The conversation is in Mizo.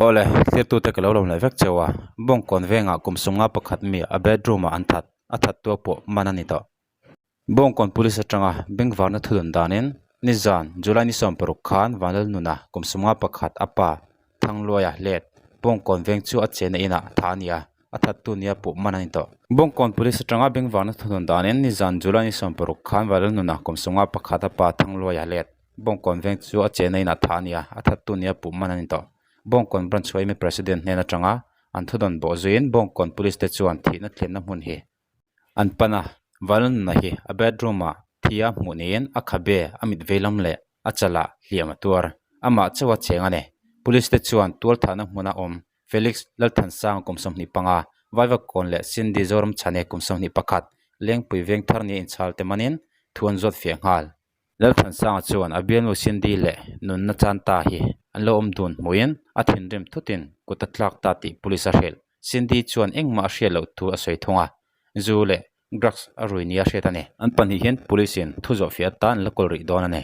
Awle, thirtute ka lo lawm leh vek cheu a, Bawngkawn vengah kum sumnga pakhat mi a bedroom ah an that, a that tua pawh man a ni tawh. Bawngkawn Police atanga bengvarna thudawn danin nizan July ni 16 khan Vanlalnuna kum sumnga pakhat a pa Thangluaia let Bawngkawn veng chu a chenna inah tha a ni a, a thattu nia pawh man a ni tawh. Bawngkawn Police atanga bengvarna thudawn danin nizan July ni 16 khan Vanlalnuna kum sumnga pakhat a pa Thangluaia let Bawngkawn veng chu a chenna inah tha a ni a, a thattu nia puh man a ni tawh. Bawngkawn Branch Yma President hnen atanga an thudawn bawh zuiin Bawngkawn Police te chuan thihna thlenna hmun hi an pan a, Vanlalnuna hi a bedroom ah thi a hmuh niin a khabe a mit veilam leh a chalah hliam a tuar. Amah chauh a cheng a ni. Police te chuan tualthahna hmuna awm Felix Lalthansanga kum 25, Vaivakawn leh Cindy Zoramchhane kum 21, Lengpui Vengthar nia inchhal te manin thu an zawt fiah nghal. Lalthansanga chuan a bialnu Cindy leh nunna chan ta hi an lo awm dun hmuhin a thinrim thutin kut a tlak ta tih police a hrilh. Cindy chuan engmah a hriat loh thu a sawi thung a, zu leh drugs a rui nia hriat a ni. An pahnih hian police in thu zawhfiah atan an la kawl rih dawn a ni.